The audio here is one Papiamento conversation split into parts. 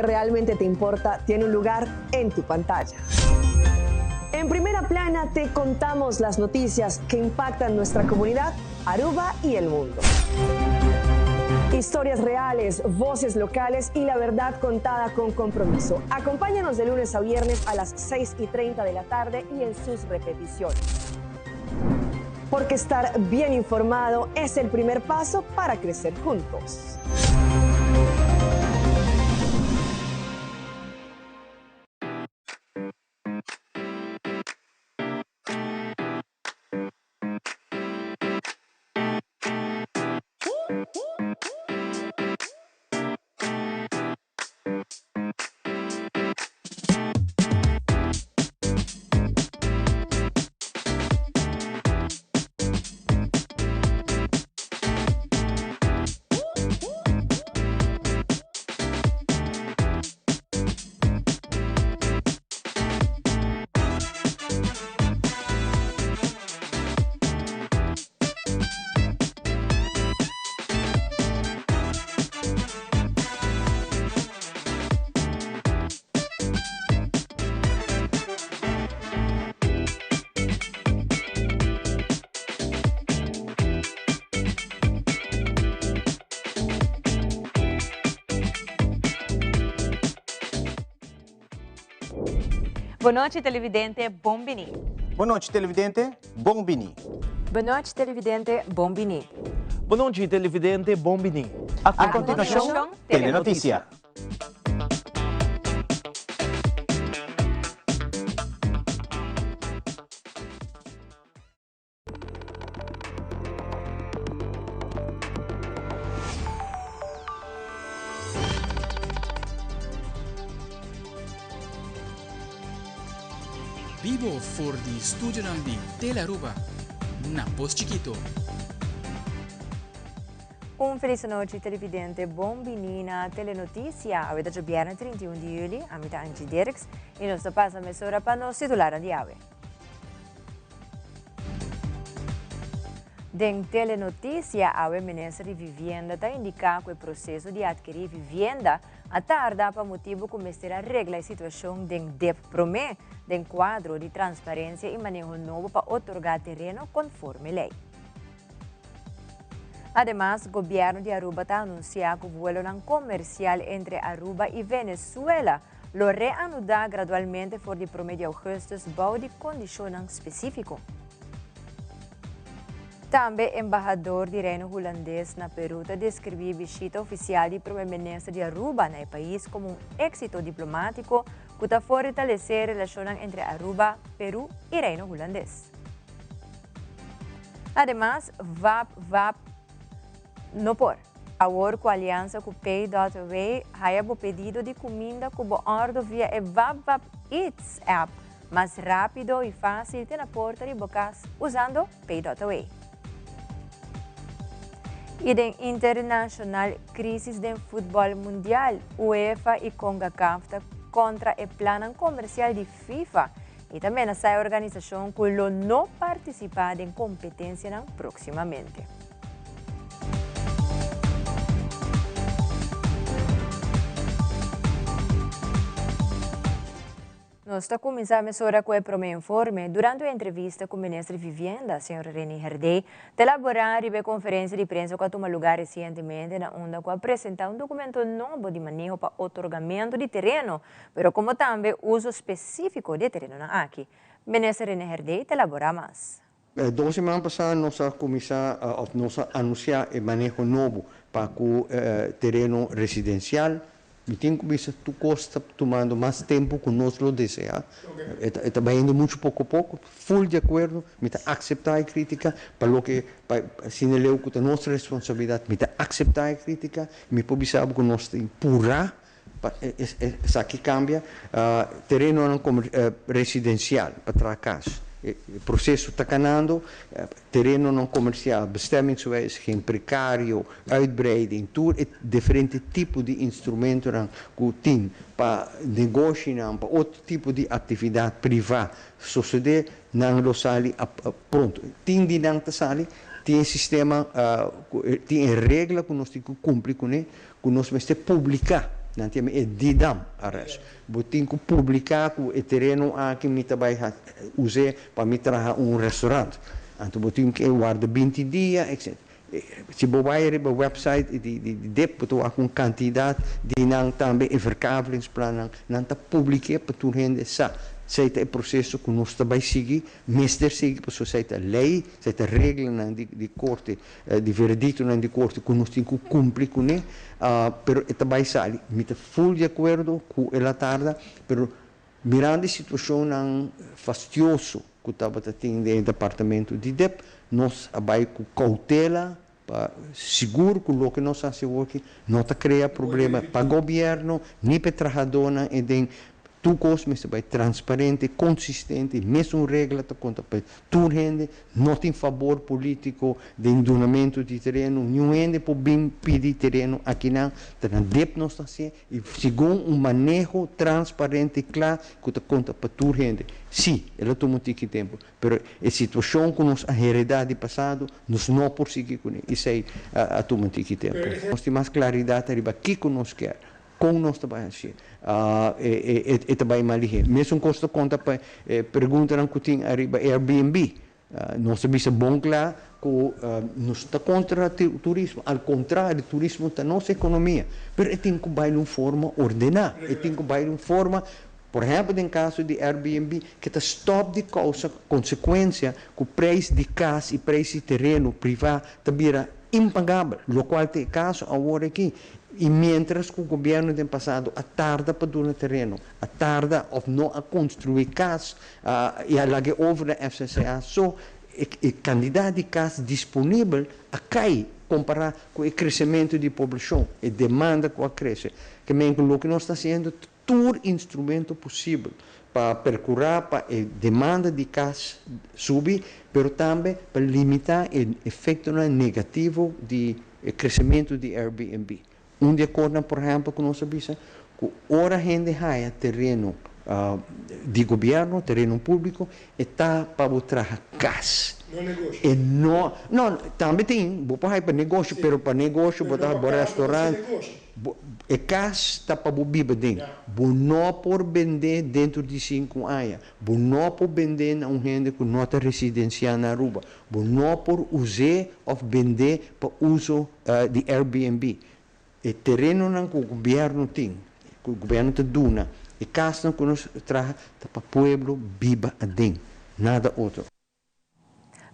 Realmente te importa tiene un lugar en tu pantalla. En primera plana te contamos las noticias que impactan nuestra comunidad, Aruba y el mundo. Historias reales, voces locales y la verdad contada con compromiso. Acompáñanos de lunes a viernes a las 6:30 de la tarde y en sus repeticiones. Porque estar bien informado es el primer paso para crecer juntos. Bon nochi televidente, bon bini. Bon nochi televidente, bon bini. Bon nochi televidente, bon bini. Bon nochi televidente, bon bini. A continuacion, Telenoticia. Bibo for di studionan di Telearuba na Pos Chikito. Un feliz nochi televidente, bon bini na Telenoticia. Awe ta djobièrnè 31 di juli, ami ta Angie Dirks y nos ta pasa mesora pa nos titularnan di awe. Den Telenoticia awe Minister di Vivienda ta indica cu e proceso di adkeri vivienda a tarda pa motibo cu mester a regla e situacion den dep prome den cuadro di transparencia y maneho nobo pa otorga tereno conforme ley. Ademas, Gobierno di Aruba ta anuncia cu vuelonan comercial entre Aruba y Venezuela lo reanudá gradualmente for di promé di ougùstùs bou di kondishonnan spesífiko. Tambe embahador di Reino Hulandes na Perú ta deskribí e bishita ofisial di promé minister di Aruba na e pais komo un éksito diplomátiko ku ta fortalesé relashonnan entre Aruba, Perú i Reino Hulandes. Ademas, vap vap no por. Awor ku aliansa ku Pay.away, haya bo pedido di kuminda ku bo òrdu via e VapVap Eats app mas rápido i fásil te na porta di bo kas usando Pay.away. I den internashonal, krísis den futbòl mundial, UEFA i Concacaf ta kontra e plannan komersial di FIFA i ta menasá e organisashon ku lo no partisipá den kompetensianan próksimamente. Nos ta cuminsa mesora cu e prome informe. Durante un entrevista cu Minister di Vivienda, señor Rene Herdé, ta elabora riba e conferencia di prensa cu a tuma lugar recientemente na unda cu a presenta un documento nobo di maneho pa otorgamento di tereno, pero como tambe uso specifico di e terenonan aki. Minister Rene Herdé ta elabora mas. Dos siman pasá nos a kuminsá òf nos a anunsiá e maneho nobo pa ku tereno residensial. Mi tin ku bisa tur kos ta tumando mas tempu ku nos lo deseá. E ta bayendo muchu poko poko. Ful di akuerdo, mi ta akseptá e krítika pa loke pa asina leu ku ta nos responsabilidat. Mi ta akseptá e krítika. Mi por bisa bo ku nos tin purá pa esaki kambia terenonan residensial pa traha kas. E proseso ta kanando, terenonan komersial, bestemmingswijziging, prekario, uitbreiding, tur e diferente tipo di instrumentonan ku tin pa negoshinan, pa otro tipo di aktividat privá sosodé, nan lo sali pronto. Tin di nan ta sali, tin e sistema, tin e regla ku nos tin ku kumpli kuné, ku nos mester publiká. Nan tin e Didam arrest. Bo tin ku publiká ku e tereno aki mi ta bai usa pa mi traha un restaurant. Anto bo tin ku warda 20 dia, etc. Si bo bai riba website di DIP, bo ta wak un kantidat di nan tambe e verkavelingsplan nan ta publiká pa tur hende sa. Esei ta e proseso ku nos ta bai sigui, mester sigui, pasobra esei ta lei, esei ta reglanan di korte, di verediktonan di korte ku nos tin ku kumpli kuné, pero e ta bai sali. Mi ta ful di akuerdo ku el a tarda, pero mirando e situashonnan fastioso ku tabata tin den e departamento di DIP, nos a bai ku koutela pa sigur ku loke nos hasi awor aki no ta krea problema pa gobièrnu ni pa e trahadónan i den tur kos mester bai transparente, konsistente, mesun regla ta konta pa tur hende, no tin fabor polítiko den dunamentu di tereno, niun hende por bin pidi tereno akinan, ta na DIP nos ta hasié i segun un maneho transparente i kla ku ta konta pa tur hende. Sí, el a tuma un tiki tempu, pero e situashon ku nos a heredá di pasado, nos no por sigui kuné. Esei a tuma un tiki tempu. Nos tin mas klaridat ariba kiko nos kier, kon nos ta bai hasié. E ta bai mas lihé. Mesun kos ta konta pa e preguntanan ku tin ariba Airbnb. Nos ta bisa bon kla ku nos ta kontra turismo. Al kontrario, turismo ta nos ekonomia. Pero e tin ku bai di un forma ordená. E tin ku bai di un forma, por ehèmpel den kaso di Airbnb, ke ta stòp di kousa konsekuensia ku preis di kas i preis di tereno privá ta bira impagabel, lokual ta e kaso awor aki. I miéntras ku gobièrnu den pasado a tarda pa duna tereno, a tarda òf no a konstruí kas i a laga e over na FCCA so, e kandidat di kas disponibel a kai kompará ku e kresementu di poblashon, e demanda ku a krese. Ke men ku loke nos ta hasiendo ta tur instrumento posibel pa perkurá pa e demanda di kas subi, pero tambe pa limitá e efektonan negativo di e kresementu di Airbnb. Un di e kosnan, por ehèmpel, ku nos a bisa, ku ora hende haña tereno di gobièrnu, tereno públiko, e ta pa bo traha kas. No negoshi. E no, no, tambe tin, bo por haña pa negoshi, pero pa negoshi bo ta bo restaurant, bo, e kas ta pa bo biba den. Bo no por bend'é dentro di sinku aña. Bo no por bend'é na un hende ku no ta residensiá na Aruba. Bo no por us'é òf bend'é pa uso di Airbnb. E terenonan ku gobièrnu tin, ku gobièrnu ta duna, e kasnan ku nos traha ta pa pueblo biba aden, nada otro.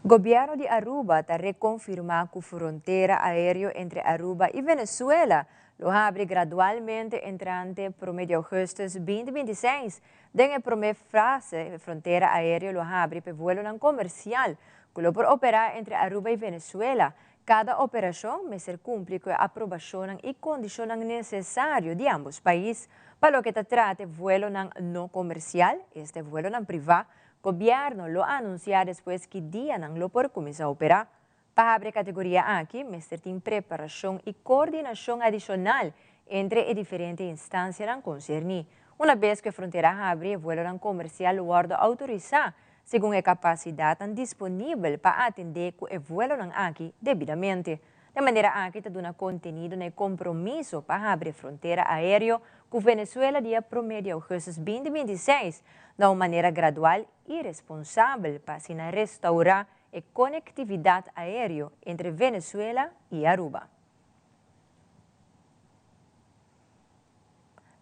Gobièrnu di Aruba ta rekonfirmá ku frontera aéreo entre Aruba i Venezuela lo habri gradualmente entrante promé di ougùstùs 2026. Den e promé fase e frontera aéreo lo habri pa e vuelonan komersial ku lo por operá entre Aruba i Venezuela. Kada operashon mester kumpli ku e aprobashonnan i kondishonnan nesesario di ambos pais. Pa loke ta trata e vuelonan no komersial, esta e vuelonan privá, gobièrnu lo anunsiá despues ki dianan lo por kuminsá operá. Pa habri e kategoria aki mester tin preparashon i koordinashon adishonal entre e diferente instansianan konserní. Una bes ku e frontera habri e vuelonan komersial lo wòrdu outorisá segun e kapasidatnan disponibel pa atendé ku e vuelonan aki debidamente. De manera aki ta duna kontenido na e kompromiso pa habri e frontera aéreo ku Venezuela dia promé di ougùstùs 2026 na un manera gradual i responsabel pa asina restourá e konektividat aéreo entre Venezuela i Aruba.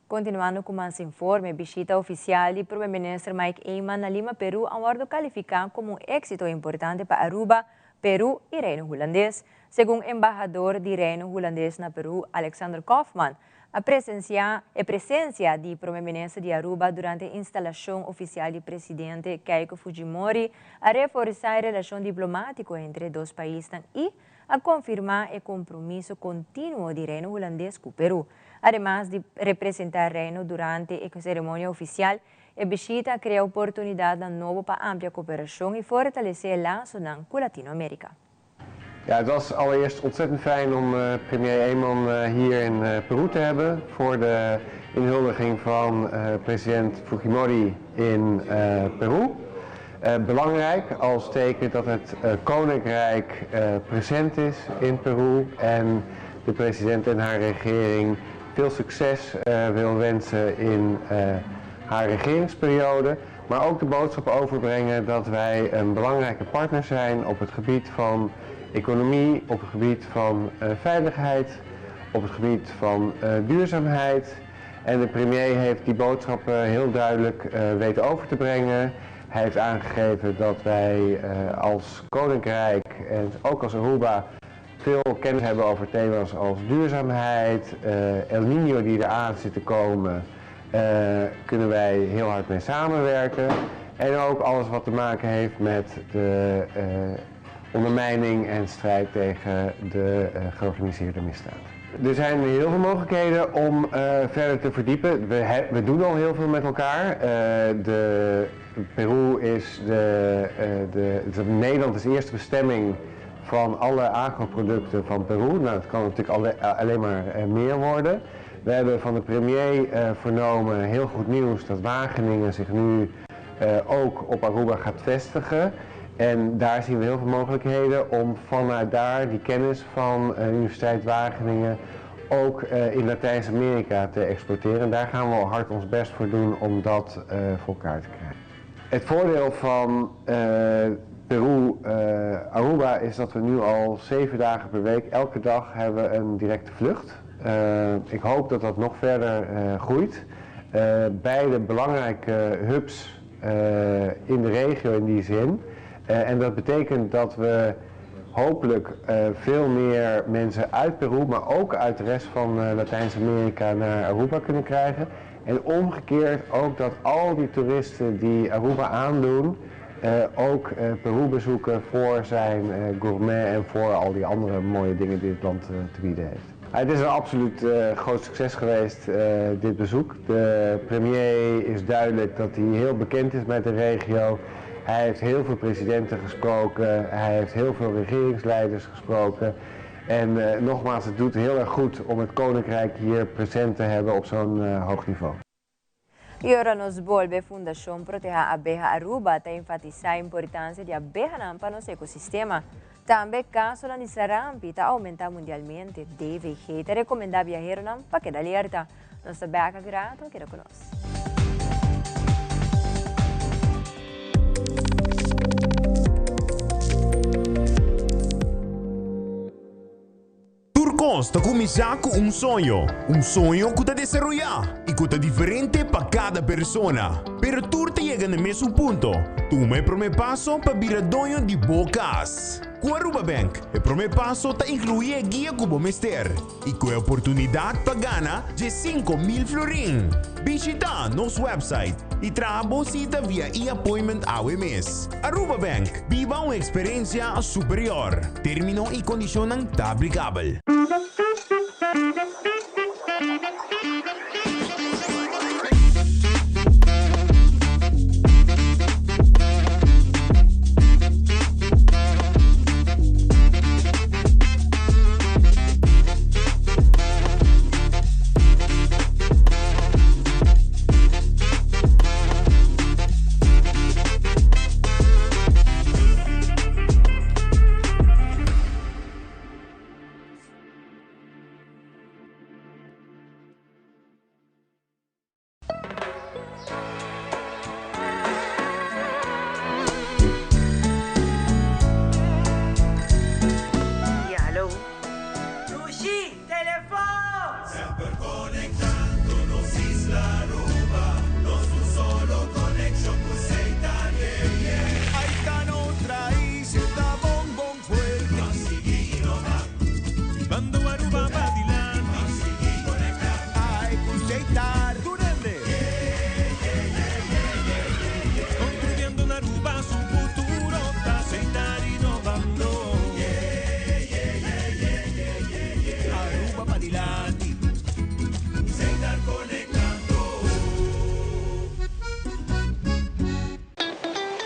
Kontinuando ku mas informe, bishita ofisial di Prome Minister Mike Eman na Lima, Peru a wòrdu kalifiká komo un éksito importante pa Aruba, Peru i Reino Hulandes, segun embahador di Reino Hulandes na Peru, Alexander Kaufman. A presensiá e presensia di Prome Minister di Aruba durante instalashon ofisial di Presidente Keiko Fujimori a reforsá e relashon diplomátiko entre e dos paisnan i a konfirmá e kompromiso kontinuo di Reino Hulandes ku Peru. Ademas di representá Reino durante e seremonia ofisial, e bishita a krea oportunidatnan nobo pa amplia koperashon i fortalesé e lasonan ku Latinoamérika. Ja, het was allereerst ontzettend fijn om premier Eman hier in Peru te hebben voor de inhuldiging van president Fujimori in Peru. Belangrijk als teken dat het koninkrijk present is in Peru en de president en haar regering veel succes wil wensen in haar regeringsperiode. Maar ook de boodschap overbrengen dat wij een belangrijke partner zijn op het gebied van economie, op het gebied van veiligheid, op het gebied van duurzaamheid. En de premier heeft die boodschap heel duidelijk weten over te brengen. Hij heeft aangegeven dat wij als Koninkrijk en ook als Aruba veel kennis hebben over thema's als duurzaamheid, El Niño die eraan zit te komen, kunnen wij heel hard mee samenwerken. En ook alles wat te maken heeft met de ondermijning en strijd tegen de georganiseerde misdaad. Er zijn heel veel mogelijkheden om verder te verdiepen. We doen al heel veel met elkaar. Peru is de, Nederland is de eerste bestemming van alle agroproducten van Peru. Nou, dat kan natuurlijk alleen maar meer worden. We hebben van de premier vernomen heel goed nieuws dat Wageningen zich nu ook op Aruba gaat vestigen. En daar zien we heel veel mogelijkheden om vanuit daar die kennis van Universiteit Wageningen ook in Latijns-Amerika te exporteren. En daar gaan we hard ons best voor doen om dat voor elkaar te krijgen. Het voordeel van Peru, Aruba is dat we nu al 7 dagen per week, elke dag hebben we een directe vlucht. Ik hoop dat dat nog verder groeit. Beide belangrijke hubs in de regio in die zin. En dat betekent dat we hopelijk veel meer mensen uit Peru, maar ook uit de rest van Latijns-Amerika naar Aruba kunnen krijgen. En omgekeerd ook dat al die toeristen die Aruba aandoen, ook Peru bezoeken voor zijn gourmet en voor al die andere mooie dingen die het land te bieden heeft. Het is een absoluut groot succes geweest, dit bezoek. De premier is duidelijk dat hij heel bekend is met de regio. Hij heeft heel veel presidenten gesproken, hij heeft heel veel regeringsleiders gesproken. En nogmaals, het doet heel erg goed om het Koninkrijk hier present te hebben op zo'n hoog niveau. Y ora nos bolbe, Fundacion Proteha Abeha Aruba ta enfatisa e importancia di abehanan pa nos ecosistema. Tambe casonan di sarampi ta aumenta mundialmente. DVG ta recomenda biaheronan pa keda alerta. Nos ta bek aki rato, keda cu nos. Tur kos ta kuminsá ku un soño, un soño ku ta desaroyá i ku ta diferente pa kada persona. Pero tur ta yega na e mesun punto, tuma e promé paso pa bira doño di bo kas. Ku Aruba Bank, e promé paso ta inkluí e guia ku bo mester i ku e oportunidat pa gana 15,000 florin. Bishitá nos website i traha bo sita via e-appointment awe mes. Aruba Bank, biba un eksperensia superior. Término i kondishonnan ta aplikabel. Ja, hallo. Dushi, telefon! Semper conectando nos isla Aruba, nos un solo conexion cu Seitar, yeah, yeah. Ahí ta nos raiz, ta bon bon fuerte. Ban sigui innova. Bando Aruba pa dilanti. Ban sigui conecta. Ay, cu Setar. Tur hende. Yeah, yeah, yeah, yeah, yeah, yeah, yeah. Construyendo un Aruba su futuro, ta Setar innovando. Yeah, yeah, yeah, yeah, yeah, yeah, yeah. Aruba pa dilanti. Setar conectando.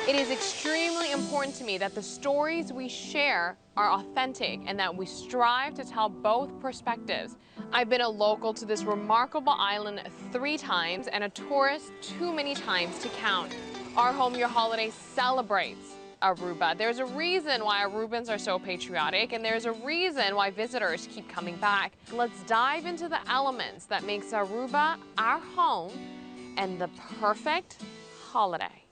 It is extremely important to me that the stories we share are authentic and that we strive to tell both perspectives. I've been a local to this remarkable island 3 times and a tourist too many times to count. Our Home Your Holiday celebrates Aruba. There's a reason why Arubans are so patriotic and there's a reason why visitors keep coming back. Let's dive into the elements that makes Aruba our home and the perfect holiday.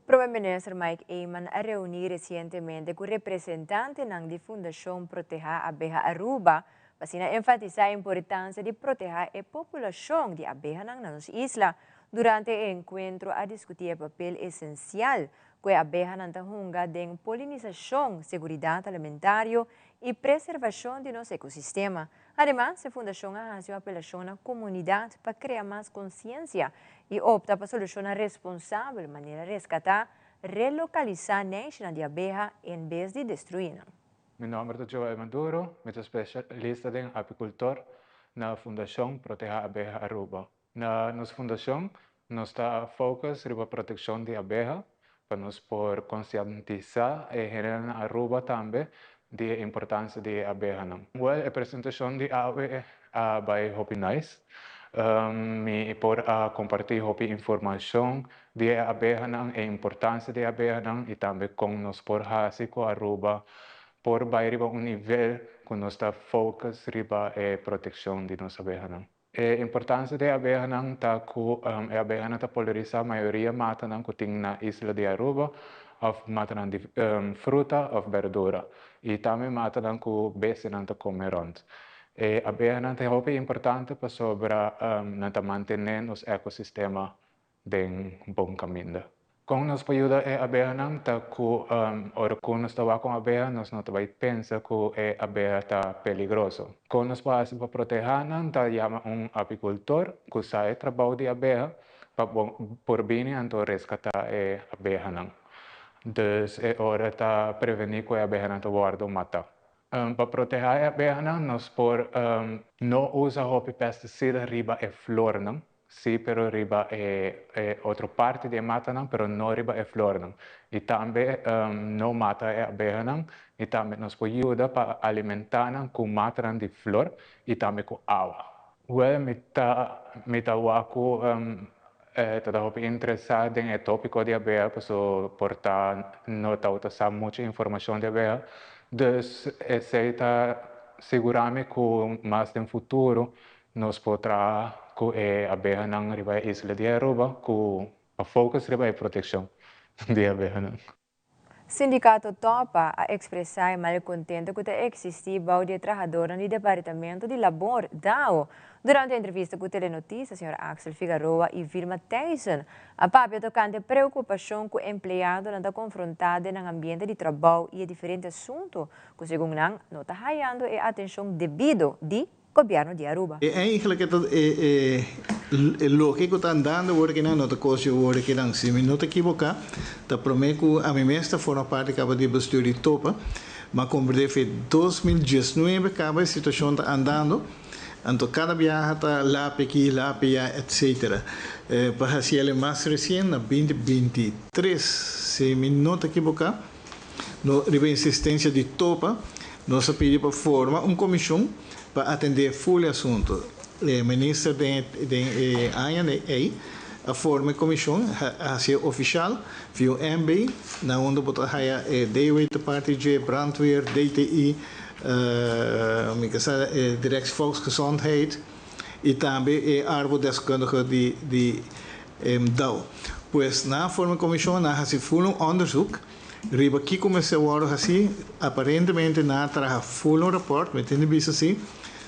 Prome Minister Mike Eman a reuni recientemente cu representantenan di Fundacion Proteha Abeha Aruba pa asina enfatisa e importancia di proteha e populacion di abehanan na nos isla. Durante e encuentro a discuti e papel esencial cu e abehanan ta hunga den polinisacion, seguridad alimentario y preservacion di nos ecosistema. Ademas, e fundashon a hasi un apelashon na komunidat pa krea mas konsiensia i opta pa solushonnan responsabel manera reskatá, relokalisá neishinan di abeha en bes di destruí nan. Mi nòmber ta Joel Maduro, mi ta spesialista den apikultor na Fundashon Protehá Abeha Aruba. Na nos fundashon nos ta focus riba protekshon di abeha pa nos por konsientisá e hendenan na Aruba tambe di e importansia di e abehanan. Wèl e presentashon di awe a bai hopi nice. Mi por a kompartí hopi informashon di e abehanan, e importansia di e abehanan i tambe kon nos por hasi ku Aruba por bai riba un nivel ku nos ta focus riba e protekshon di nos abehanan. E importancia di e abehanan ta cu e abehanan ta polarisa mayoria matanan cu tin na isla di Aruba of matanan di fruta of berdura y tambe matanan cu bestianan ta come rond. E abehanan ta hopi importante pasobra nan ta mantene nos ecosistema den bon kaminda. Kon nos por yuda e abehanan ta ku ora ku nos ta wak un abeha nos no ta bai pensa ku e abeha ta peligroso. Kon nos por hasi pa protehá nan ta yama un apikultor ku sa e trabou di abeha pa por bini anto reskatá e abehanan. Dus e ora ta prevení ku e abehanan ta wòrdu matá. Pa protehá e abehanan nos por no usa hopi pestisida riba e flornan. Sí, pero riba e e otro parti di e matanan, pero no riba e flornan. I tambe no mata e abehanan i tambe nos por yuda pa alimentá nan ku matanan di flor i tambe ku awa. Wèl, mi ta mi ta wak ku e ta ta hopi interesá den e tópiko di abeha paso por ta no tabata sa muchu informashon di abeha. Dus esei ta sigurá mi ku mas den futuro Nos por traha ku e abehanan riba e isla di Aruba ku a focus riba e protekshon di abehanan. Sindikato Topa a ekspresá e malkontento ku ta eksistí bou di e trahadornan di Departamento di Labor, dao. Durante e entrevista ku Telenoticias, señor Axel Figaroa i Vilma Thijssen a papia tokante preokupashon ku empleadonan ta konfrontá den nan ambiente di trabou i e diferente asuntu ku segun nan no ta hayando e atenshon debido di Gobierno di Aruba. E eigenlijk e ta e e loke ku ta andando awor kinan no ta kos di awor kinan. Si mi no ta ekiboká ta promé ku ami mes ta forma parti kaba di bestuur di Topa, m'a komprendé fe 2019 kaba e situashon ta andando, anto kada biaha ta lapi aki, lapi ya etcetera. Pa hasi el e mas resien na 2023 si mi no ta ekiboká No riba insistencia di Topa, nos a pidi pa forma un comision pa atende full e asunto. E minister den den e aña ey a forma e comision, a haci'e oficial via un MB, na unda bo ta haya e DOW ta parti dje, Brandweer, DTI, mi ke sa e Directie Volksgezondheid y tambe e arbodeskundige di di Dao. Pues nan a forma e comision, nan a haci full un onderzoek riba kico mester wordo haci. Aparentemente nan a traha full un rapport, mi tin di bisa si,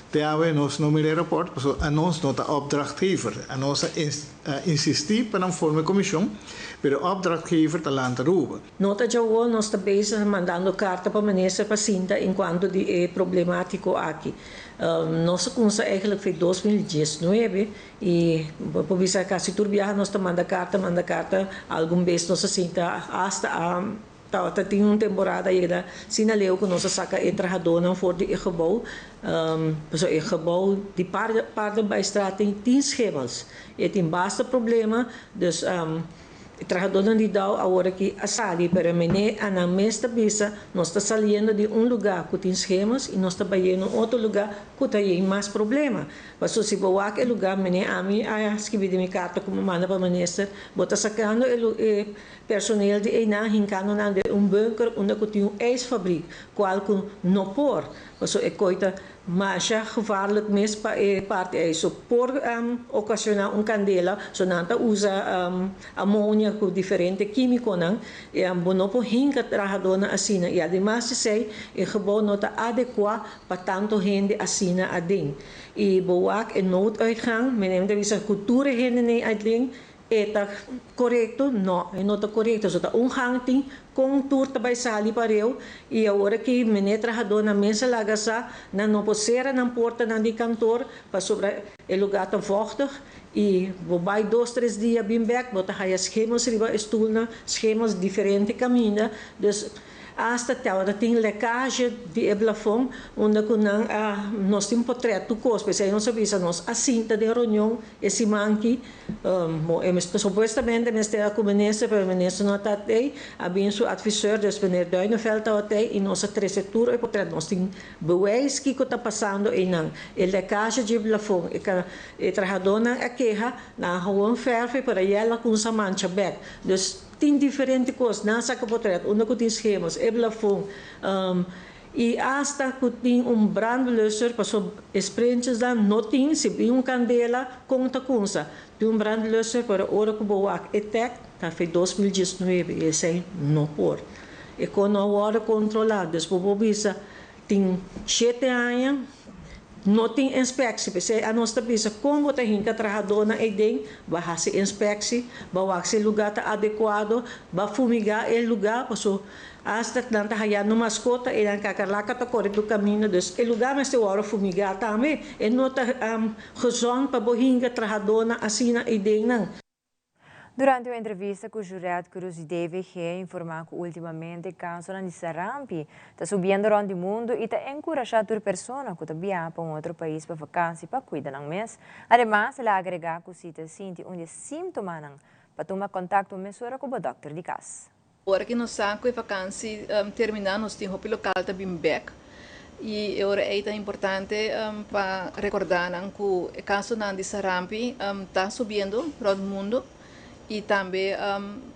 te awe nos no mira e rapport pasobra anos no ta opdrachtgever. Anos a insisti pa nan forma e comision, pero e opdrachtgever ta Land Aruba. No ta djawo nos ta bezig mandando karta pa minister pa sinta enkuanto di e problemátiko aki. Nos a kumsa eigenlijk for 2019 i bo por bisa kasi tur biaha nos ta manda karta, manda karta, algun bes nos a sinta asta a tabata tin un temporada yega asina leu ku nos a saka e trahadónan for di e gebou, pasobra e gebou di Paardenbaaistraat tin schimmels, e tin basta problema, dus. E trahadónan di dao awor aki a sali, pero mene a nan mes ta bisa, nos ta saliendo di un lugá ku tin schemas i nos ta bayendo un otro lugá ku ta yen mas problema. Paso si bo wak e lugá, mene ami a skibi den mi karta ku mi manda pa minister, bo ta sakando e e personeel di einan hinkando nan den un bunker unda ku tin un ijsfabriek, kual ku no por, paso e koi ta Masha gevaarlijk mes pa e parti ei. So por ocaciona un candela, so nan ta usa amonia cu diferente quimiconan y bo no por hinca trahadornan asina y ademas di esey e gebouw no ta adecua pa tanto hende asina aden. Y bo wak e nooduitgang, meneer mi ta bisa cu tur e hendenan aden E ta korekto? No, e no ta korekto. So ta un gang tin kon tur ta bai sali pareu i awor aki meneer trahadónan mes a laga sa nan no por sera nan portanan di kantor pasobra e lugá ta vòchtig i bo bai dos tres dia bin bèk bo ta haya schemels riba e stulnan, schemels diferente kaminda. Dus Asta tabata tin lekage di e blafon unda ku nan a nos tin potret tur kos, p'esei nos a bisa nos a sinta den reunion e siman aki, bo e supuestamente mester a ku minister pero minister no a ta ei, a bin su adviseur dus meneer Duineveld tabata ei i nos a trese tur e potret, nos tin bewijs kiko ta pasando einan, e lekage dje blafon, e e trahadónan a keha, nan a gewoon verf pero ayel a kumsa mancha bèk, dus. Tin diferente kos, nan saka potret unda ku tin schemas, e blafon, i asta ku tin un brandblusser, pasobra e sprintjesnan no tin, si bin un kandela, kon ta kunsa? Tin un brandblusser, pero ora ku bo wak e tèk, ta fe 2019 i esei no por. E kon no a wòrdu kontrolá, dus bo por bisa tin shete aña no tin inspectie, p'esei anos ta bisa kon bo ta hinka trahadónan eiden, ba hasi inspectie, ba wak si e lugá ta adecuado, ba fumigá e lugá, paso asta nan ta hayando maskota i nan kakarlaka ta kore tur kaminda, dus e lugá mester wòrdu fumigá tambe, e no ta gezond pa bo hinka trahadónan asina eiden nan. Durante un entrevista cu Juret Cruz di DVG a informa cu ultimamente casonan di sarampi ta subiendo rond di mundo y ta encurasha tur persona cu ta biaha pa un otro pais pa vakantie pa cuida nan mes. Ademas el a agrega cu si ta sinti un di e simptomanan pa tuma contacto mesora cu bo dokter di cas. Ora ki nos sa ku e vakansi terminá nos tin hopi lokal ta bin bèk i e ora ei ta importante pa rekordá nan ku e kasonan di sarampi ta subiendo rònt mundu i tambe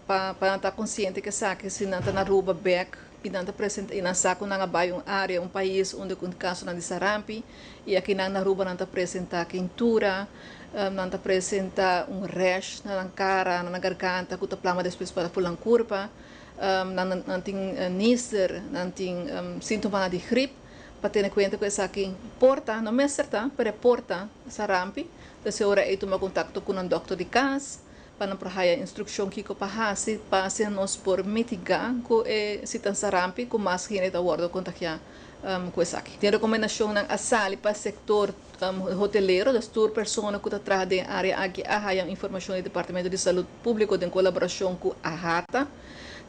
pa pa nan ta konsiente ku esaki si nan ta na Aruba bèk i nan ta presentá i nan sa ku nan a bai un área un pais unda ku kasonan di sarampi i akinan na Aruba nan ta presentá keintura Nan ta presenta un rash na nan cara, na nan garganta cu ta plama despues pa ful nan curpa. Nan nan tin nister, nan tin sintomanan di grip. Pa tene cuenta cu esaki por ta, no mester ta, pero e por ta sarampi. Entonces e ora ey tuma contacto cu nan dokter di cas pa nan por haya instruccion kico pa haci pa asina nos por mitiga cu e si ta sarampi cu mas hende ta wordo contagia cu esaki. Tin recomendacionnan a sali pa sector hotelero, dus tur persona ku ta traha den e área aki a haya un informashon di Departamento di Salud Públiko den kolaborashon ku AHATA.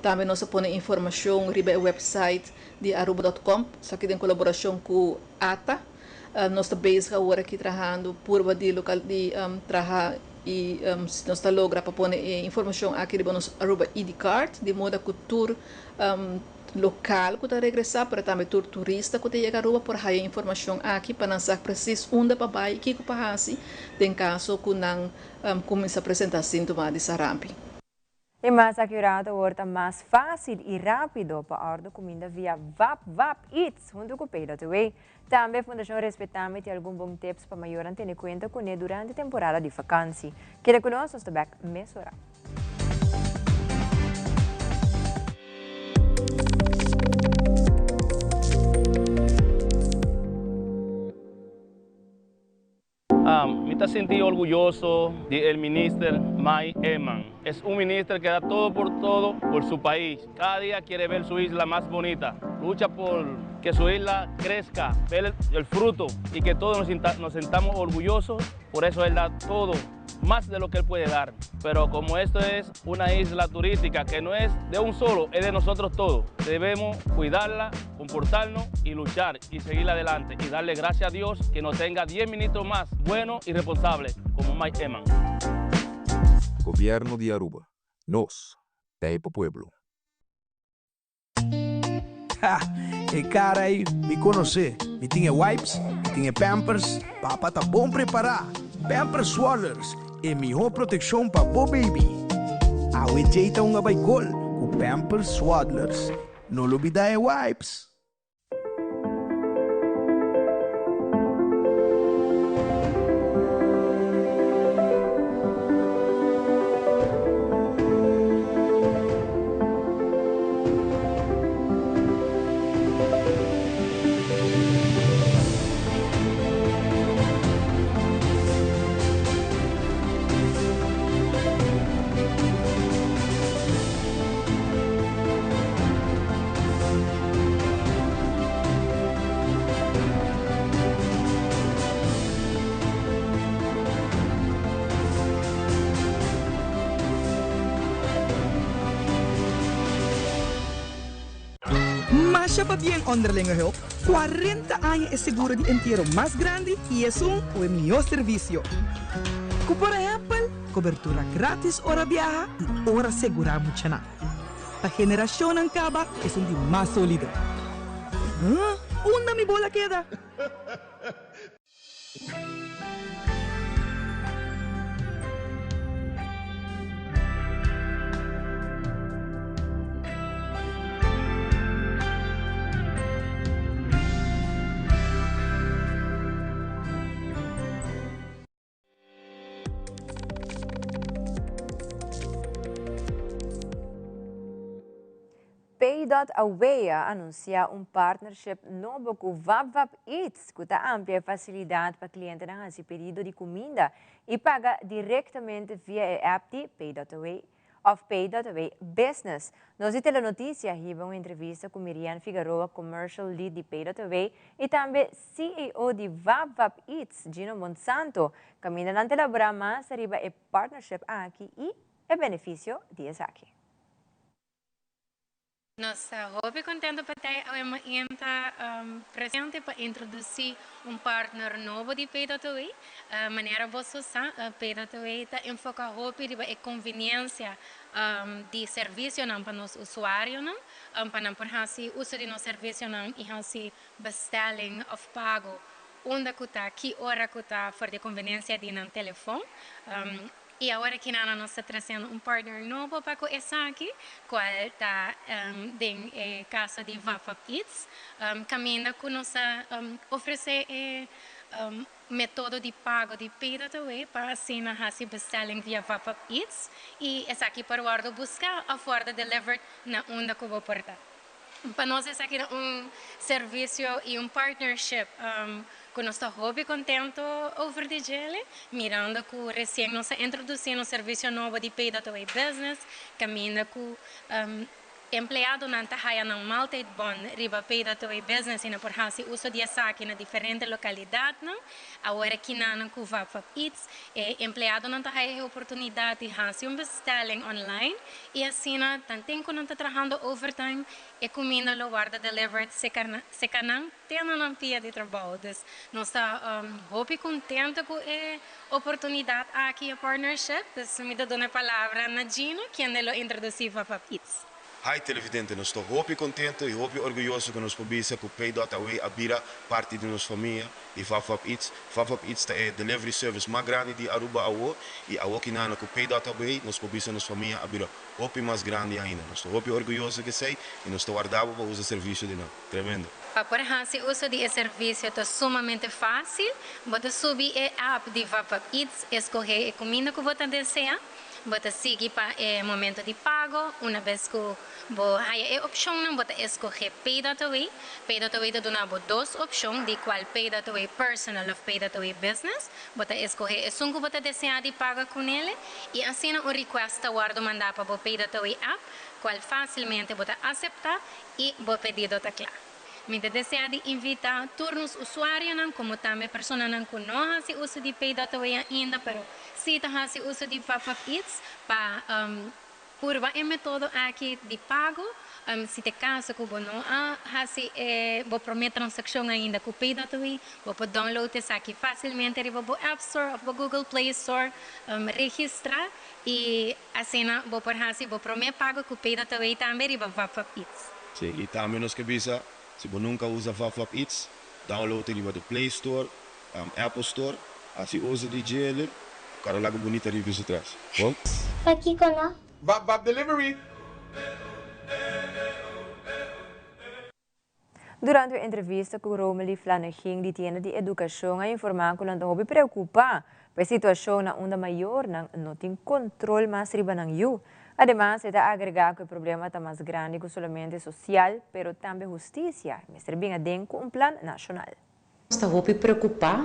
Tambe nos a pone informashon riba e website di aruba dòt kòm, esaki den kolaborashon ku ata. Nos ta bezig awor aki trahando purba di lokal di traha i si nos ta logra pa pone e informashon aki riba nos Aruba ID card di moda ku tur Lokal ku ta regresá pero tambe tur turista ku ta yega Aruba por haya informashon aki pa nan sa presis unda pa bai i kiko pa hasi den kaso ku nan kuminsá presentá síntoma di sarampi. E mas akurado awor ta mas fásil i rápido pa òrdu kuminda via Vap Vap Eats huntu ku Pay.away. Tambe Fundashon Respetame tin algun bon tips pa mayornan tene kuenta kuné durante temporada di fakansi. Keda ku nos, nos ta bèk mesora. Mi ta sinti orguyoso di el minister Mike Eman. Es un minister que da todo por todo por su pais. Cada dia quiere ver su isla mas bonita. Lucha por que su isla crezca, ver el fruto y que todos nos, nos sentamos orgullosos. Por eso él da todo más de lo que él puede dar. Pero como esto es una isla turística que no es de un solo, es de nosotros todos. Debemos cuidarla, comportarnos y luchar y seguir adelante. Y darle gracias a Dios que nos tenga 10 ministros más buenos y responsables como Mike Eman. Gobierno di Aruba. Nos ta pa pueblo. Ha, e cara ey, mi conoce. Mi tin e wipes, mi tin e pampers. Papa ta bon prepara. Pampers Swaddlers, e miho proteccion pa bo baby. Awe Jay ta hunga bay gol cu Pampers Swaddlers. No lubida e wipes. Masha pabien Onderlinge Hulp, 40 aña e seguro di entiero mas grandi y esun cu e mihor servicio. Cu por ehempel, cobertura gratis ora biaha y ora segura muchanan. Pa generacionnan caba esun di mas solido. Huh? Unda mi bola keda? Pay.Away a anuncia un partnership nobo cu VapVap Eats, cu ta amplia e facilidad pa clientenan haci pedido di cuminda y paga directamente via e app di Pay.Away of Pay.Away Business. Nos di Telenoticia hiba un entrevista cu Mirian Figaroa, Commercial Lead di Pay.Away y tambe CEO di VapVap Eats, Gino Monsanto, caminda nan ta elabora mas ariba e partnership aki y e beneficio di esaki. Nos ta hopi contento pa ta awe mainta presente pa introduci un partner nobo di Pay.Away. Manera boso sa, Pay.Away ta enfoca hopi riba e conveniencia di servicionan pa nos usuarionan, pa nan por haci uso di nos servicionan y haci bestelling of pago unda cu ta, ki ora cu ta for di e conveniencia di nan telefon. Y awor aki nan nos ta treciendo un partner nobo pa cu esaki, cual ta den e caso di VapVap Eats, caminda cu nos ta ofrece e metodo di pago di Pay.Away pa asina haci bestelling via VapVap Eats y esaki por wordo busca of wordo delivered na unda cu bo por ta. Pa nos esaki ta un servicio y un partnership cu nos ta hopi contento over di djele, mirando cu recien nos a introduci nos servicio nobo di Pay.Away Business, caminda cu empleadonan ta haya nan maaltijdbon riba Pay.Away Business y nan por haci uso di esaki na diferente localidadnan. Awor aki nan cu VapVap Eats, e empleadonan ta haya e oportunidad di haci un bestelling online y asina tanten cu nan ta trahando overtime e cuminda lo wordo delivered seca nan te na nan pia di trabou. Dus nos ta hopi contento cu e oportunidad aki, e partnership. Dus mi ta duna e palabra na Gino kende lo introduci VapVap Eats. Hi televidente, nos ta hopi contento y hopi orguyoso cu nos por bisa cu Pay.Away a bira parti di nos famia di VapVap Eats. VapVap Eats ta e delivery service mas grandi di Aruba awo y awo kinana cu Pay.Away nos por bisa nos famia a bira hopi mas grandi ainda. Nos ta hopi orguyoso cu esey y nos ta warda bo pa usa servicio di nan. Tremendo. Pa por haci uso di e servicio ta sumamente facil. Bo ta subi e app di VapVap Eats, escoge e cuminda cu bo ta desea. Bo ta sigui pa e momento di pago. Una bes ku bo haya e opshonnan, bo ta eskohé Pay.Away. Pay.Away ta duna bo dos opshon, di kual Pay.Away Personal òf Pay.Away Business. Bo ta eskohé esun ku bo ta deseá di paga kunele i asina un request ta wòrdu mandá pa bo Pay.Away app, kual fásilmente bo ta aseptá i bo pedido ta kla. Mi ta deseá di invitá tur nos usuarionan komo tambe personanan ku no hasi uso di Pay.Away ainda pero sí ta hasi uso di VapVap Eats pa purba e metodo aki di pago. Si ta e kaso ku bo no a hasi e bo promé transakshon ainda ku Pay.we, bo por download esaki fásilmente riba bo App Store òf bo Google Play Store, registrá i asina bo por hasi bo promé pago ku Pay.we tambe riba Vapvap Eats. Sí, i tambe nos ke bisa, si bo nunka usa Vapvap Eats, download e riba di Play Store, Apple Store, hasi uso di djele, kara laga bunita review su tras. Bon? Pakiko no? Bap bap delivery! Durante un entrevista ku Romely Flanegin di Tienda di Edukashon a informá ku nan ta hopi preokupá pa e situashon na unda mayornan no tin kontrol mas riba nan yu. Ademas e ta agregá ku e problema ta mas grandi ku solamente sosial pero tambe hustisia mester bin aden ku un plan nashonal. Nos ta hopi preokupá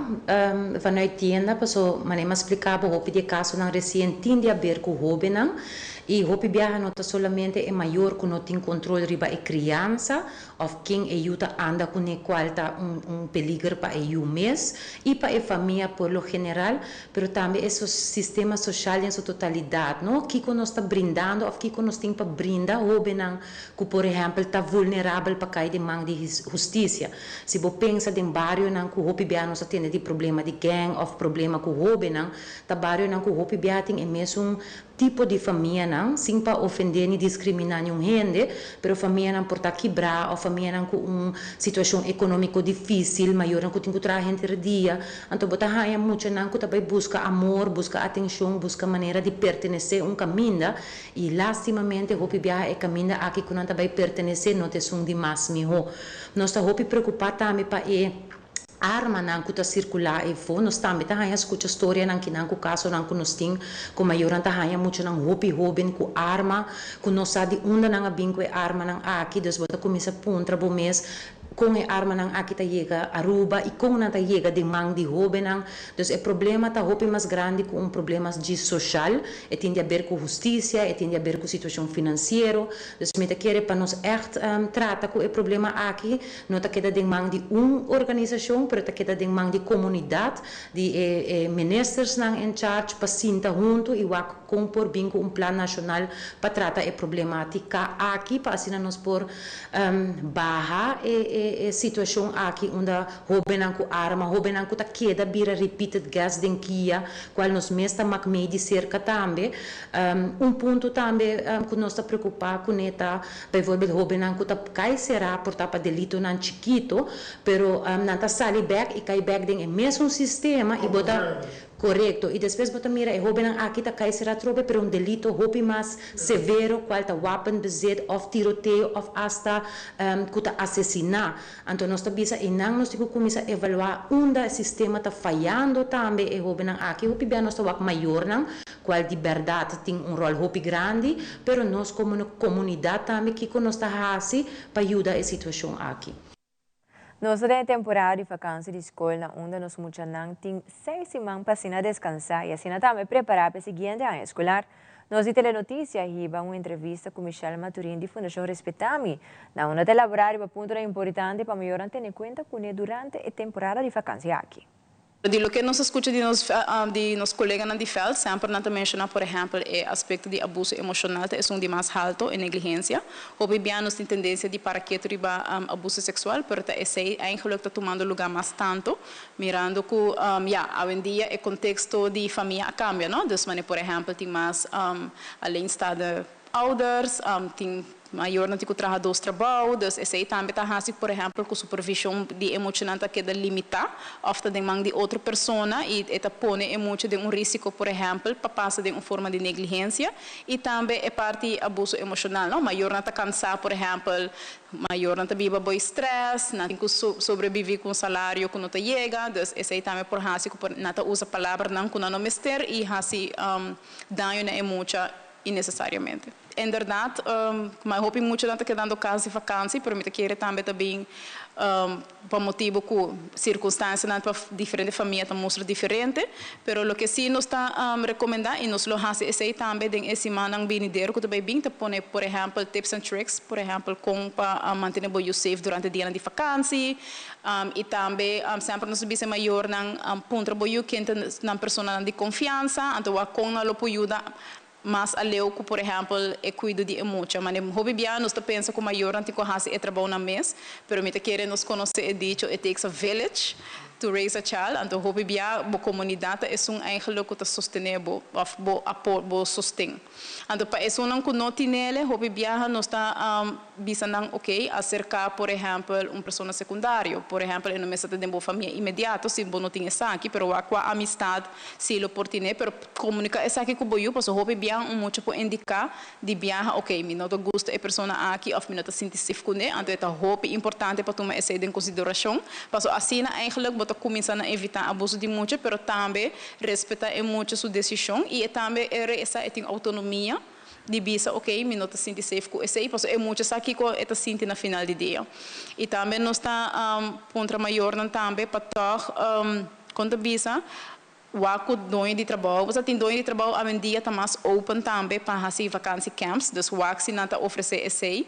vanuit tienda paso manera mi a splika bo hopi di e kasonan resien tin di haber ku hóbennan i hopi biaha no ta solamente e mayor ku no tin kontrol riba e kriansa òf ken e yu ta anda kuné kual ta un un peliger pa e yu mes i pa e famia por lo general pero tambe e sistema soshal den su totalidat no kiko nos ta brindando òf kiko nos tin pa brinda hóbennan ku por ehèmpel ta vulnerabel pa kai den man di hustisia. Si bo pensa den barionan ku hopi bia nos a tende di problema di gang òf problema ku hóbennan, ta barionan ku hopi bia tin e mesun tipo di famianan, sin pa ofendé ni diskriminá niun hende, pero famianan por ta kibrá òf famianan ku un situashon ekonómiko difísil, mayornan ku tin ku traha henter dia. Anto bo ta haña muchanan ku ta bai buska amor, buska atenshon, buska manera di pertenesé un kaminda I lastimamente hopi biaha e kaminda aki ku nan ta bai pertenesé no ta esun di mas mihó. Nos ta hopi preokupá tambe pa e armanan ku ta sirkulá efo. Nos tambe ta haña skucha storianan kinan ku kasonan ku nos tin ku mayornan ta haña muchanan hopi hóben ku arma ku no sa di unda nan a bin ku e armanan aki. Dus bo ta kuminsá puntra bo mes Kon e armanan aki ta yega Aruba y kon nan ta yega den man di hobennan. Dus e problema ta hopi mas grandi cu un problema djis social. E tin di haber cu husticia, e tin di haber cu situacion financiero. Dus mi ta kere pa nos echt trata cu e problema aki. No ta keda den man di un organisacion, pero ta keda den man di comunidad, di e ministersnan in charge pa sinta hunto y wak kon por bin ku un plan nashonal pa trata e problematika aki pa asina nos por baha e e situashon aki unda hobennan ku arma, hobennan ku ta keda bira repeated guest den kia, kual nos mes ta mak mei di serka tambe. Un punto tambe ku nos ta preokupá kuné ta bijvoorbeeld hobennan ku ta kai será por ta pa delitonan chikito, pero nan ta sali bèk i kai bèk den e mesun sistema i bo ta Korekto, i despues bo ta mira e hóbennan aki ta kai sera atrobe pero un delito hopi mas severo kual ta wapenbezit òf tiroteo òf asta ku ta asesiná. Anto nos ta bisa einan nos tin ku kuminsá evaluá unda e sistema ta fayando tambe e hóbennan aki. Hopi bia nos ta wak mayornan kual di bèrdat tin un ròl hopi grandi pero nos komo komunidat tambe kiko nos ta hasi pa yuda e situashon aki. Nos ta den e temporada di vakansi di skol na unda nos muchanan tin seis siman pa asina deskansa i asina tambe prepará pa e siguiente aña eskolar. Nos di Telenoticia hiba un entrevista ku Michelle Maturin di Fundashon Respetami na unda ta elaborá riba puntonan importante pa mayornan tene kuenta kuné durante e temporada di vakansi aki. Di loke nos a skucha di nos di nos koleganan di vèlt, semper nan ta menshoná por ehèmpel e aspekto di abuso emoshonal ta esun di mas halto, e negligensia. Hopi bia nos tin tendensia di para ketu riba abuso seksual, pero ta esei eigenlik ta tumando lugá mas tantu, mirando ku ya, awendia e konteksto di famia a kambia, no? Dus manera por ehèmpel tin mas alleenstaande ouders, tin mayornan tin ku traha dos trabou, dus esei tambe ta hasi por ehèmpel ku supervishon di e muchanan ta keda limitá òf ta den man di otro persona i e ta pone e mucha den un risiko por ehèmpel pa pasa den un forma di negligensia i tambe e parti abuso emoshonal no, mayornan ta kansá por ehèmpel mayornan ta biba boi strès, nan tin ku sobreviví ku un salario ku no ta yega, dus esei tambe por hasi ku por nan ta usa palabranan ku nan no mester i hasi daño na e mucha. Innecesariamente. Inderdaad, ma hopi muchanan ta kedando cas di vakantie, pero mi ta kere tambe ta bin pa motibo cu circunstancianan pa diferente famia ta mustra diferente. Pero loke si nos ta recomenda y nos lo haci esey tambe den e simannan binidero cu ta bay bin ta pone por ehempel tips and tricks, por ehempel con pa mantene bo yu safe durante dianan di vakantie y tambe semper nos ta bisa e mayornan puntra bo yu ken ta nan personanan di confiansa anto wak con nan lo por yuda. Mas aleu ku por ehèmpel e kuido di e mucha. Mane hopi bia nos ta pensa ku mayornan tin ku hasi e trabou nan mes, pero mi ta kere nos konosé e dicho it takes a village to raise a child, anto hopi bia bo komunidat ta esun eigenlik ku ta sostené bo òf bo apo bo sosten. Anto pa esunnan ku no tinele hopi biaha nos ta bisa nan ok aserká por ehèmpel un persona sekundario, por ehèmpel e no mester ta den bo famia inmediato si bo no tin esaki, pero wak kua amistat si lo por tine, pero komuniká esaki ku bo yu pasobra hopi biaha un mucha por indiká di biaha ok mi no ta gusta e persona aki òf mi no ta sinti sef kuné, anto e ta hopi importante pa tuma esei den konsiderashon pasobra asina eigenlik bo ta kuminsá na evitá abuso di mucha pero tambe respetá e mucha su desishon i e tambe e resa e tin outonomia. Di bisa ok mi no ta sinti safe ku esei pasobra e mucha sa kiko e ta sinti na final di dia. I tambe nos ta puntra mayornan tambe pa tòg kon ta bisa wak ku doño di trabou pasobra tin doño di trabou awendia ta mas open tambe pa hasi vakansi camps dus wak si nan ta ofresé esei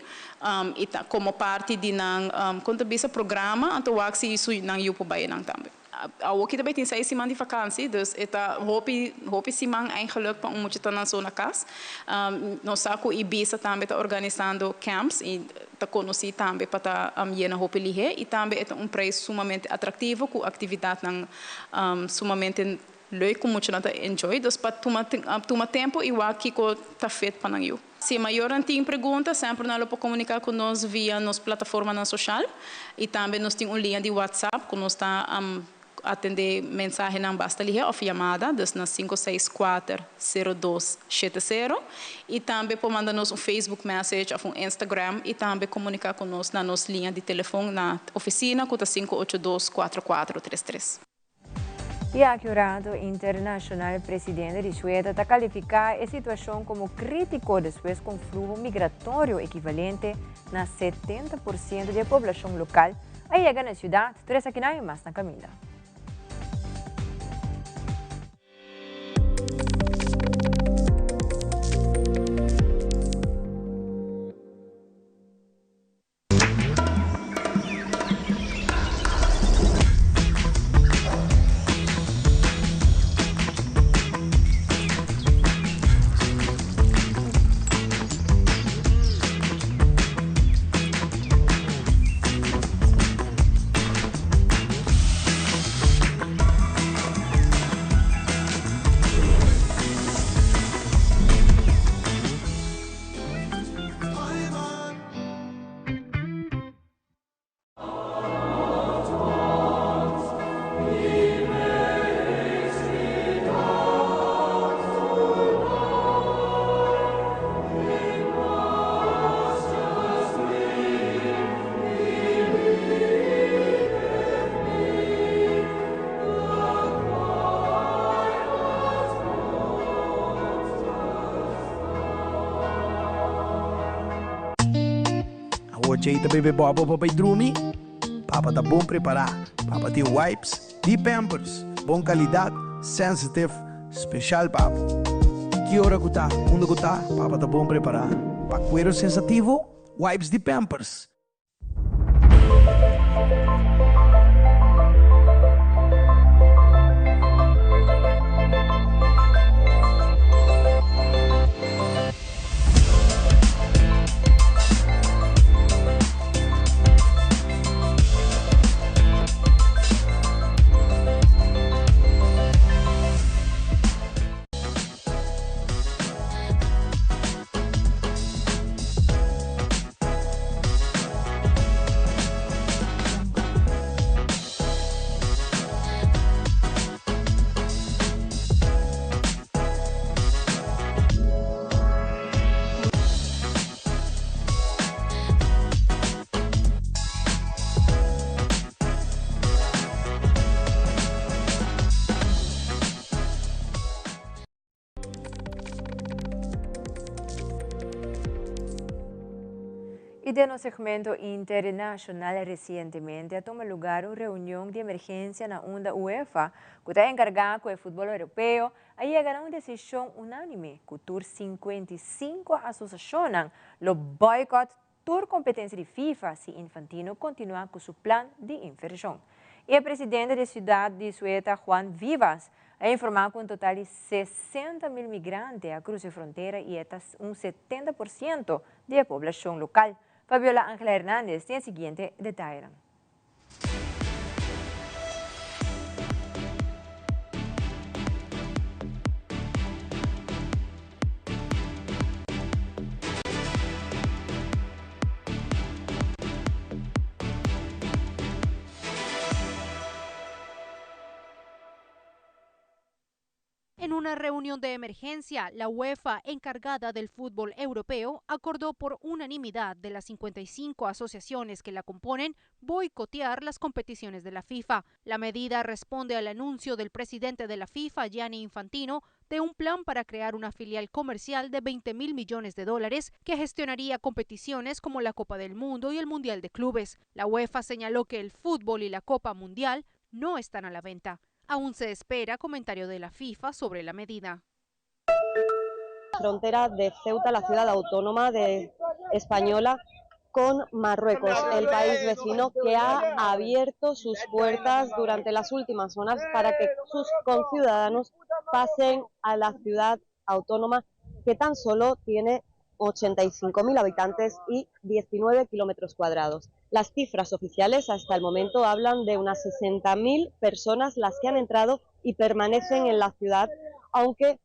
i ta komo parti di nan kon ta bisa programa anto wak si su nan yu por bai nan tambe. Awoki ta bay tin seis siman di vakantie, dus e ta hopi hopi siman eigenlijk pa un mucha ta nan so na cas. Nos sa cu Ibiza tambe ta organisando camps y ta conoci tambe pa ta yena hopi lihe y tambe e ta un prijs sumamente atractivo cu actividadnan sumamente leuk cu muchanan ta enjoy. Dus pa tuma tuma tempo y wak kico ta fit pa nan yu. Si mayornan tin pregunta, semper nan lo por komuniká ku nos via nos plataformanan soshal i tambe nos tin un liña di WhatsApp ku nos ta atendé mensahenan basta lihé òf yamada, dus na 564 0270 i tambe por manda nos un Facebook message òf un Instagram i tambe komuniká ku nos na nos liña di telefon na ofisina ku ta 582 4433. Y aki un rato internacional presidente di Sueda ta califica e situacion como critico despues cu un fluho migratorio equivalente na 70% di e poblacion local a yega na e ciudad. Tur esakinan y mas na caminda. Awor Jay ta bebe bòbò pa bai drumi. Papa ta bon prepará. Papa tin wipes di Pampers. Bon kalidat, sensitive, speshal pa bo. Ki ora ku ta, unda ku ta, papa ta bon prepará. Pa kuero sensativo, wipes di Pampers. Y den nos segmento internacional recientemente a tuma lugar un reunion di emergencia na unda UEFA, cu ta encarga cu e futbol europeo, a yega na un decision unanime cu tur 55 asociacionnan lo boycott tur competencia di FIFA si Infantino continua cu su plan di inversion. Y e presidente di ciudad di Sueta, Juan Vivas, A informa cu un total di 60 mil migrante a crusa frontera y ta un 70% di e poblacion local. Fabiola Angela Hernandez tin e siguiente detaye. En una reunión de emergencia, la UEFA, encargada del fútbol europeo, acordó por unanimidad de las 55 asociaciones que la componen boicotear las competiciones de la FIFA. La medida responde al anuncio del presidente de la FIFA, Gianni Infantino, de un plan para crear una filial comercial de 20 mil millones de dólares que gestionaría competiciones como la Copa del Mundo y el Mundial de Clubes. La UEFA señaló que el fútbol y la Copa Mundial no están a la venta. Aún se espera comentario de la FIFA sobre la medida. Frontera de Ceuta, la ciudad autónoma de española, con Marruecos, el país vecino que ha abierto sus puertas durante las últimas horas para que sus conciudadanos pasen a la ciudad autónoma que tan solo tiene 85.000 habitantes y 19 kilómetros cuadrados. Las cifras oficiales hasta el momento hablan de unas 60.000 personas las que han entrado y permanecen en la ciudad, aunque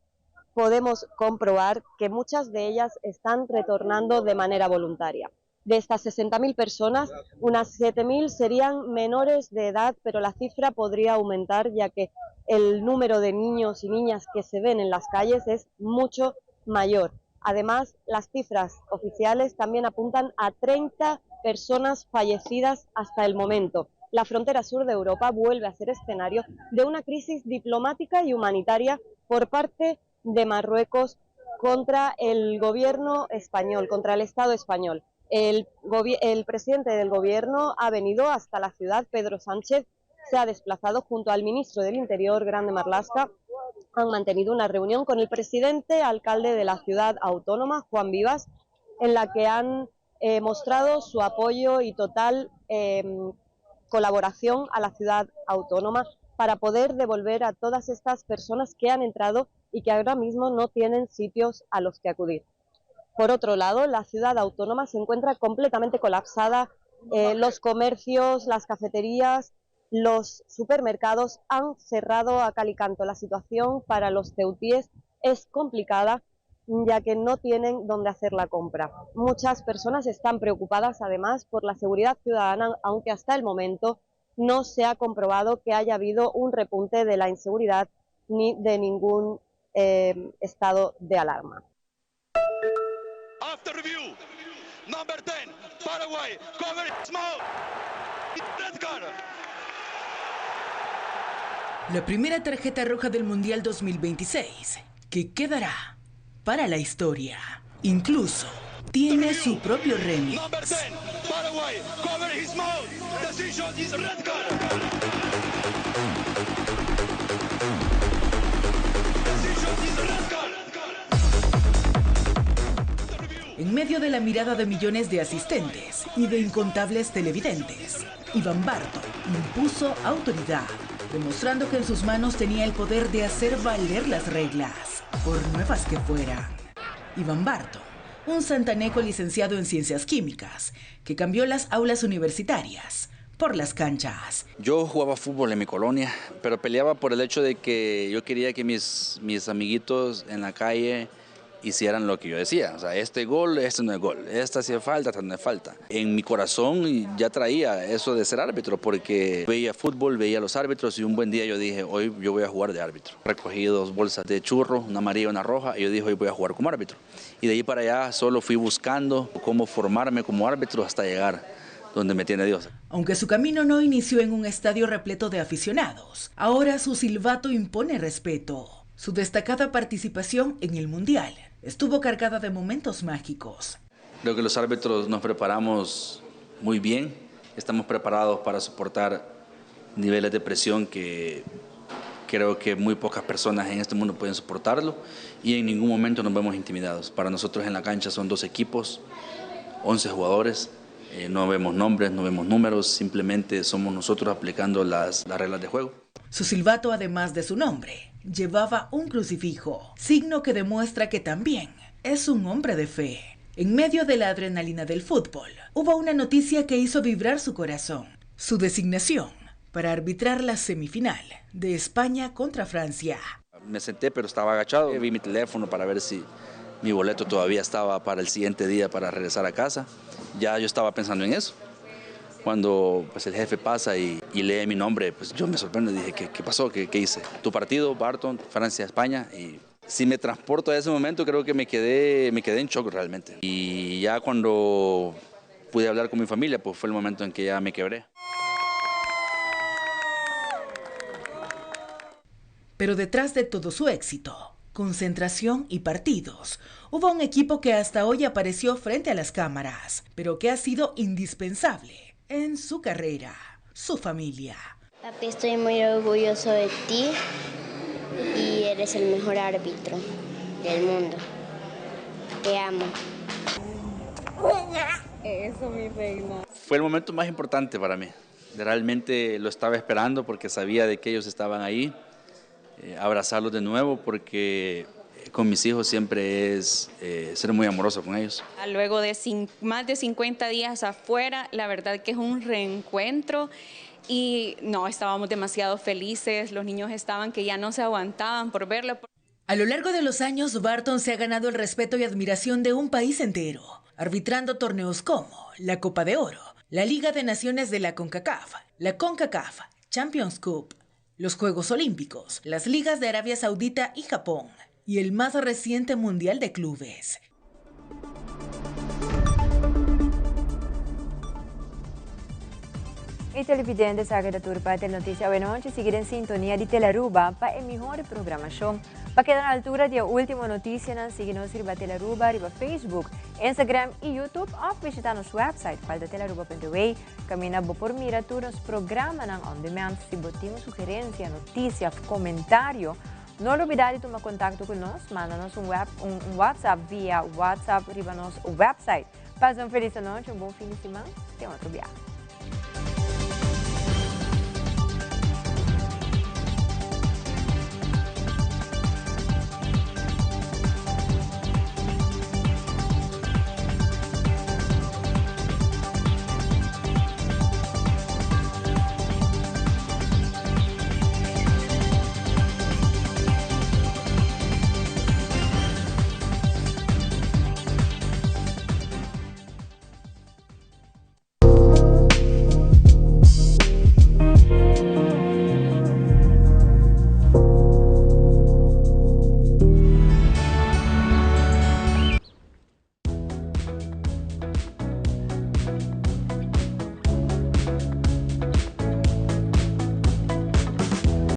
podemos comprobar que muchas de ellas están retornando de manera voluntaria. De estas 60.000 personas, unas 7.000 serían menores de edad, pero la cifra podría aumentar ya que el número de niños y niñas que se ven en las calles es mucho mayor. Además, las cifras oficiales también apuntan a 30 personas fallecidas hasta el momento. La frontera sur de Europa vuelve a ser escenario de una crisis diplomática y humanitaria por parte de Marruecos contra el gobierno español, contra el Estado español. El, el presidente del gobierno ha venido hasta la ciudad, Pedro Sánchez, se ha desplazado junto al ministro del Interior, Grande Marlaska, han mantenido una reunión con el presidente alcalde de la ciudad autónoma, Juan Vivas, en la que han eh, mostrado su apoyo y total colaboración a la ciudad autónoma para poder devolver a todas estas personas que han entrado y que ahora mismo no tienen sitios a los que acudir. Por otro lado, la ciudad autónoma se encuentra completamente colapsada. Eh, los comercios, las cafeterías, los supermercados han cerrado a cal y canto. La situación para los ceutíes es complicada ya que no tienen dónde hacer la compra. Muchas personas están preocupadas además por la seguridad ciudadana, aunque hasta el momento no se ha comprobado que haya habido un repunte de la inseguridad ni de ningún eh, estado de alarma. After review, number 10, Paraguay, cover small, red card. La primera tarjeta roja del Mundial 2026, que quedará para la historia. Incluso tiene su propio remix. Number 10, Paraguay, cover his mouth. Decision is red card. Decision is red card. En medio de la mirada de millones de asistentes y de incontables televidentes, Iván Barto impuso autoridad, demostrando que en sus manos tenía el poder de hacer valer las reglas, por nuevas que fueran. Iván Barto, un santaneco licenciado en ciencias químicas, que cambió las aulas universitarias por las canchas. Yo jugaba fútbol en mi colonia, pero peleaba por el hecho de que yo quería que mis, mis amiguitos en la calle hicieran lo que yo decía. O sea, este gol, este no es gol, esta hacía falta, esta no es falta. En mi corazón ya traía eso de ser árbitro, porque veía fútbol, veía a los árbitros y un buen día yo dije, hoy yo voy a jugar de árbitro. Recogí dos bolsas de churro, una amarilla y una roja, y yo dije, hoy voy a jugar como árbitro. Y de ahí para allá solo fui buscando cómo formarme como árbitro hasta llegar donde me tiene Dios. Aunque su camino no inició en un estadio repleto de aficionados, ahora su silbato impone respeto. Su destacada participación en el Mundial estuvo cargada de momentos mágicos. Creo que los árbitros nos preparamos muy bien, estamos preparados para soportar niveles de presión que creo que muy pocas personas en este mundo pueden soportarlo y en ningún momento nos vemos intimidados. Para nosotros en la cancha son dos equipos, 11 jugadores, eh, no vemos nombres, no vemos números, simplemente somos nosotros aplicando las, las reglas de juego. Su silbato, además de su nombre, llevaba un crucifijo, signo que demuestra que también es un hombre de fe. En medio de la adrenalina del fútbol, hubo una noticia que hizo vibrar su corazón, su designación para arbitrar la semifinal de España contra Francia. Me senté, pero estaba agachado. Vi mi teléfono para ver si mi boleto todavía estaba para el siguiente día para regresar a casa. Ya yo estaba pensando en eso. Cuando pues, el jefe pasa y, y lee mi nombre, pues yo me sorprendo y dije, ¿qué, qué pasó? ¿Qué, ¿Qué hice? Tu partido, Barton, Francia, España. Y si me transporto a ese momento, creo que me quedé, me quedé en shock realmente. Y ya cuando pude hablar con mi familia, pues fue el momento en que ya me quebré. Pero detrás de todo su éxito, concentración y partidos, hubo un equipo que hasta hoy apareció frente a las cámaras, pero que ha sido indispensable en su carrera, su familia. Papi, estoy muy orgulloso de ti y eres el mejor árbitro del mundo. Te amo. Eso, mi reina. Fue el momento más importante para mí. Realmente lo estaba esperando porque sabía de que ellos estaban ahí. Eh, abrazarlos de nuevo porque con mis hijos siempre es eh, ser muy amoroso con ellos. Luego de más de 50 días afuera, la verdad que es un reencuentro y no, estábamos demasiado felices, los niños estaban que ya no se aguantaban por verlo. A lo largo de los años, Barton se ha ganado el respeto y admiración de un país entero, arbitrando torneos como la Copa de Oro, la Liga de Naciones de la CONCACAF, la CONCACAF Champions Cup, los Juegos Olímpicos, las Ligas de Arabia Saudita y Japón, y el más reciente Mundial de Clubes. E televidente sa keda tur pa Telenoticia awenochi. Sigui den sintonia di Telaruba pa e mihor programacion. Pa keda na altura di e ultimo noticianan sigui nos riba Telaruba riba Facebook, Instagram y YouTube of bishita nos website cual ta telaruba.w. Caminda bo por mira tur nos programanan on demand. Si bo tin un sugerencia, noticia of comentario no lubida di tuma contacto cu nos. Manda nos un web un WhatsApp via WhatsApp riba nos website. Pasa un feliz anochi, un bon fin di siman. Te otro biaha.